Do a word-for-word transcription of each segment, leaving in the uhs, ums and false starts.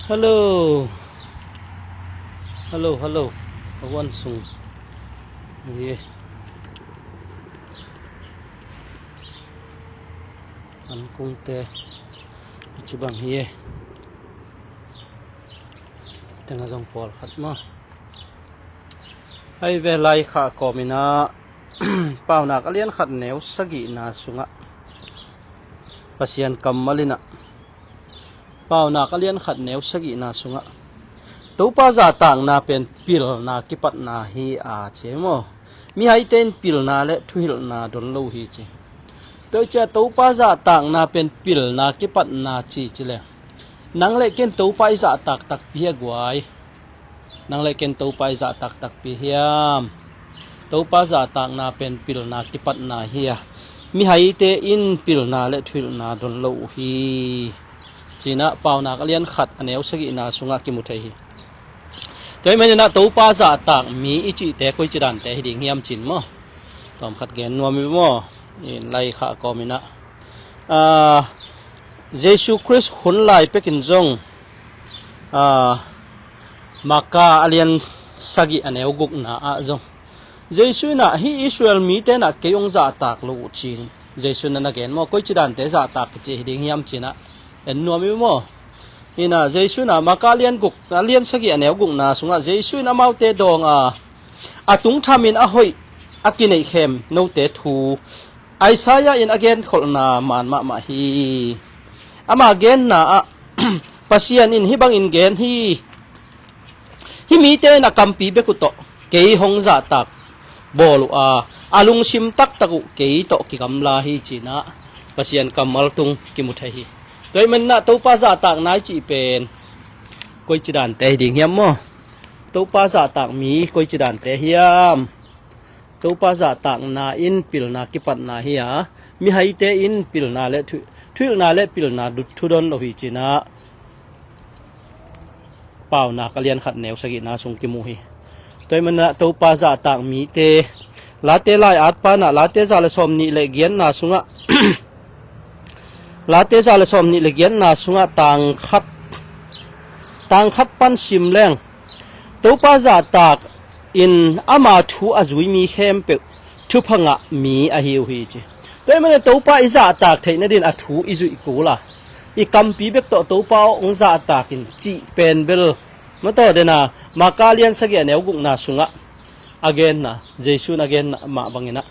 Hello. Hello, hello. A huan sung hi. An kungte a ci bang hi. Tenga zong pawl khat maw? Hai ve, lai kha kawminah Paunak a lian khat neu sagihna sungah Pasian kammal inah Paunak a lian khat neu sagihna sungah Topa zahtakna pen pilna kipatna hi a ci maw? Mihaite in pilna le thuhilhna don lo hi ci. Tua hi ciah Topa zahtakna pen pilna kipatna ci ci le nang le ken Topa i zahtak takpi hi a guai. Nang le ken Topa i zahtak takpi hiam? Topa zahtakna pen pilna kipatna hi a, mihaite in pilna le thuhilhna don lo uh hi. Cinah Paunak a lian khat a neu sagihna sungah kimu thei hi. Tua hi maninah Topa zahtak mi i cihte koici dante hi ding hiam cin maw? Tawmkhat gen nuam hi maw? In lai kha kawminah, ah, Jesu Khrist hun lai pekin zong, ah, Maka a lian sagih a neu gukna ah zong Jesu inah hih Israel mite inah kei hong zahtak lo uh ci Jesu inah na gen maw? Koici dante zahtak kici hi ding hiam cinah en nuam hi maw? Inah Jesu inah Maka lian guk, a lian sagih a neu gukna sungah Jesu in amaute dawng a, a tungthamin a hoih a kineihkhem note thu Isaiah in a genkholhna man mahmah hi. Ama genna ah Pasian in hih bangin gen hi. Hih mite na kampi bek uh tawh kei hong zahtak bawl uh a, a lungsim taktak uh kei tawh kigamla hi cinah Pasian kammal tung kimu thei hi. Tua hi maninah Topa zahtak nai cih pen koici dante hi ding hiam maw? Topa zahtak mi koici dante hiam? Topa zahtakna in pilna kipatna hi a, mihaite in pilna le thu-, thuhilhna le pilna dut thudon lo hi cinah Paunak a lian khat neu sagihna sung kimu hi. Tua hi maninah Topa zahtak mite Late lai-at panah Late za le sawm nih le giatna sungah Late za le sawm nih le giatna sungah tangkhat, tangkhat pan sim leng Topa zahtak in ama thu a zui mi khempeuh thupha ngah mi ahi uh hi ci. Tua hi manin Topa i zahtak theih nadin a thu i zuih kul a, i kampi bek tawh Topa aw hong zahtak in cih pen bel mataw dena Maka lian sagih a neu gukna sungah a genna, Jesu in a genna mah banginah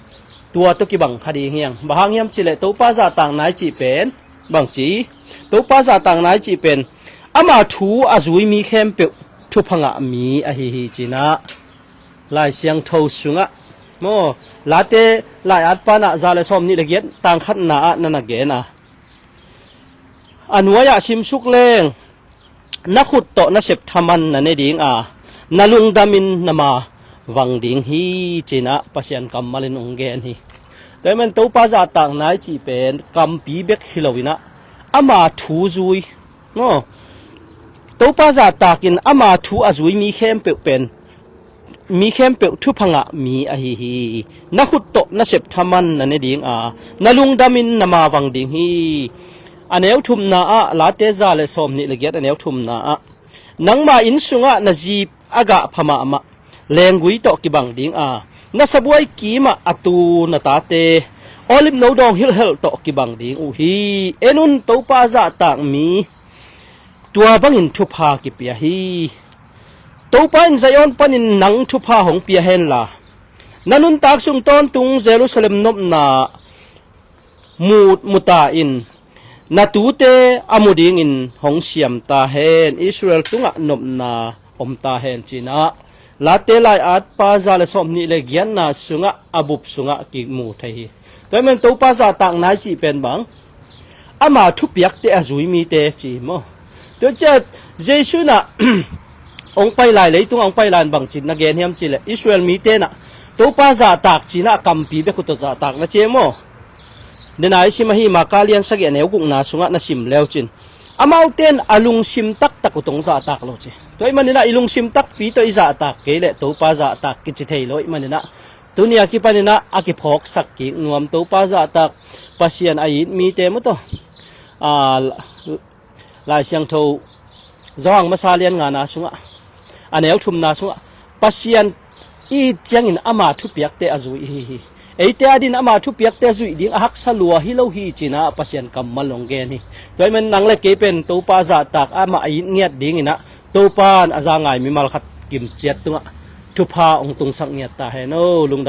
tua tawh kibang kha ding hiang. Bang hang hiam cileh Topa zahtak nai cih pen bangci, Topa zahtak nai cih pen ama thu a zui mi khempeuh thupha ngah mi ahi hi cinah Lai Siangtho sungah maw, Late lai-at panah za le sawm nih le giat tangkhatna ah na na gen a, a nuai-ah simsuk leng na khut tawh na sep thaman na ne ding a, na lungdamin na ma vang ding hi cinah Pasian kammalin hong gen hi. Tua hi man Topa zahtak nai cih pen kampi bek hi loinah ama thu zui maw? Topa zahtakin ama thu a zui mi khempeuh pen mi khempeuh thupha ngah mi ahi hi. Na khut tawh na sep thaman na ne ding a, na lungdamin na ma vang ding hi. A neu thumna ah, Late za le sawm nih le giat a neu thumna ah, nangma inn sungah na zip a gah pha mahmah lenggui tawh kibang ding a, na sabuai kimah a tu na tate olive no dawng hilhhelh tawh kibang ding uh hi. En un, Topa zahtak mi tua bangin thupha kipia hi. Topa in Zion panin nang thupha hong pia henla, na nuntak sung tawntung Jerusalem nopna mu, mu ta in, na tute a mu dingin hong siam ta hen, Israel tungah nopna om ta hen cinah Late lai-at pa za le sawm nih le giatna sungah a bup sungah kimu thei hi. Tua hi man Topa zahtak nai cih pen bang ama thupiakte a zui mite ci maw? Tua ciat Jesu inah hong pai lai, leitungah hong pai lai in bangcin na gen hiam cileh Israel mite inah Topa zahtak cinah a kampi bek uh tawh zahtak na ci maw? Dena i sim ahi Maka lian sagih a neu gukna sungah na sim leucin amaute in a lungsim taktak uh tawh hong zahtak lo ci. Tua hi maninah i lungsim takpi tawh i zahtak kei leh Topa zahtak kici thei lo hi maninah tuni a kipaninah a kiphawksak kik nuam Topa zahtak Pasian a it mite maw taw, a, Lai Siangtho Johan masa lian ngana sungah, a neu thumna sungah, Pasian i it ciangin ama thupiakte a zui ihi hi. Eite adin ama thupiakte a zuih ding a haksa lua hi lo hi, cinah Pasian kammal hong gen hi. Tua ahih manin nang le kei pen Topa zahtak amah a it ngiat dinginah Topa in a za ngai mimal khat kimciat tungah thupha hong tungsak ngiat ta hen. O lungdam.